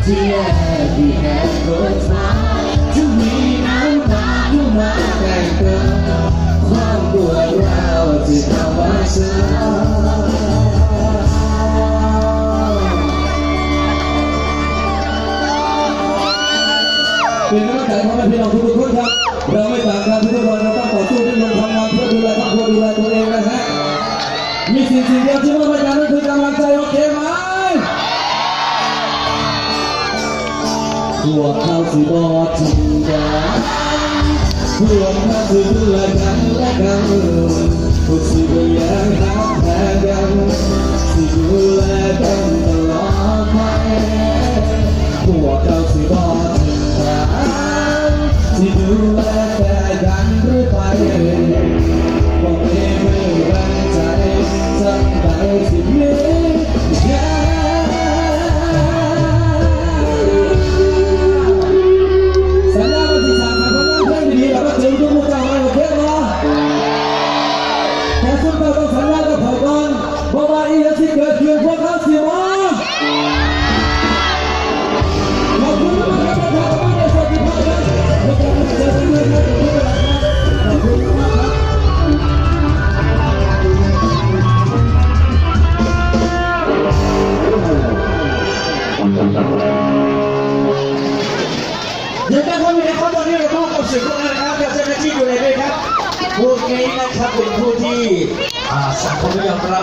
ที่แอบแอบคบหา จะมีน้ำตาเข้ามาแต่งเติมความปวดร้าวที่ธรรมชาติ เป็นกำลังใจให้พ่อแม่พี่น้องทุกๆคนครับ เราไม่ต่างกันทุกๆวัน เราต้องต่อสู้ด้วยลมทำงานเพื่อดูแลครอบครัว ดูแลตัวเองนะฮะ มีสิ่งสิ่งเดียวที่มอบให้กัน นั่นคือกำลังใจ โอเคไหม? ພວກເຮົາຊິບໍ່ຖິ້ມກັນ ພວກເຮົາຊິດູແລກັນແລະກັນ ພວກຊິບໍ່ແຍກຮັກແຍກກັນ ຊິດູແລກັນຕະຫຼອດໄປ ພວກເຮົາຊິບໍ່ຖິ້ມກັນ ຊິດູແລແຕ່ກັນເລື້ອຍໄປ ບໍ່ມີມື້ວັນໃດ ຈຳໄດ້ທີ່ມີແຄ່ ສັນຍາວ່າຊິສ້າງສານຜົນງານເພງດີໆ ແລ້ວມາເຈີຢູ່ໝູ່ເຈົ້າໃໝ່ ໂອເຄບໍ່? ແຕ່ຊຸມເຈົ້າຕ້ອງສັນຍາກັບຂ້ອຍກ່ອນ ບໍ່ວ່າອີ່ຫຍັງຊິເກີດຂຶ້ນ ພວກເຮົາຊິມາ ຂອບຄຸນມາກໆ ທ່ານປະທານ ສະຫວັດດີພາບ ຂອບຄຸນມາກໆ ດຽວເຈົ້າພາບຢູ່ໃນຄອນໂດນີ້ ເຮົາມອບຄວາມສຸກໃຫ້ກັບເຈົ້າໜ້າທີ່ດູແລດ້ວຍຄັບ. ພວກນີ້ນະຄັບ ເປັນຜູ້ທີ່ ອ່າ ສັງຄົມຍອມຮັບ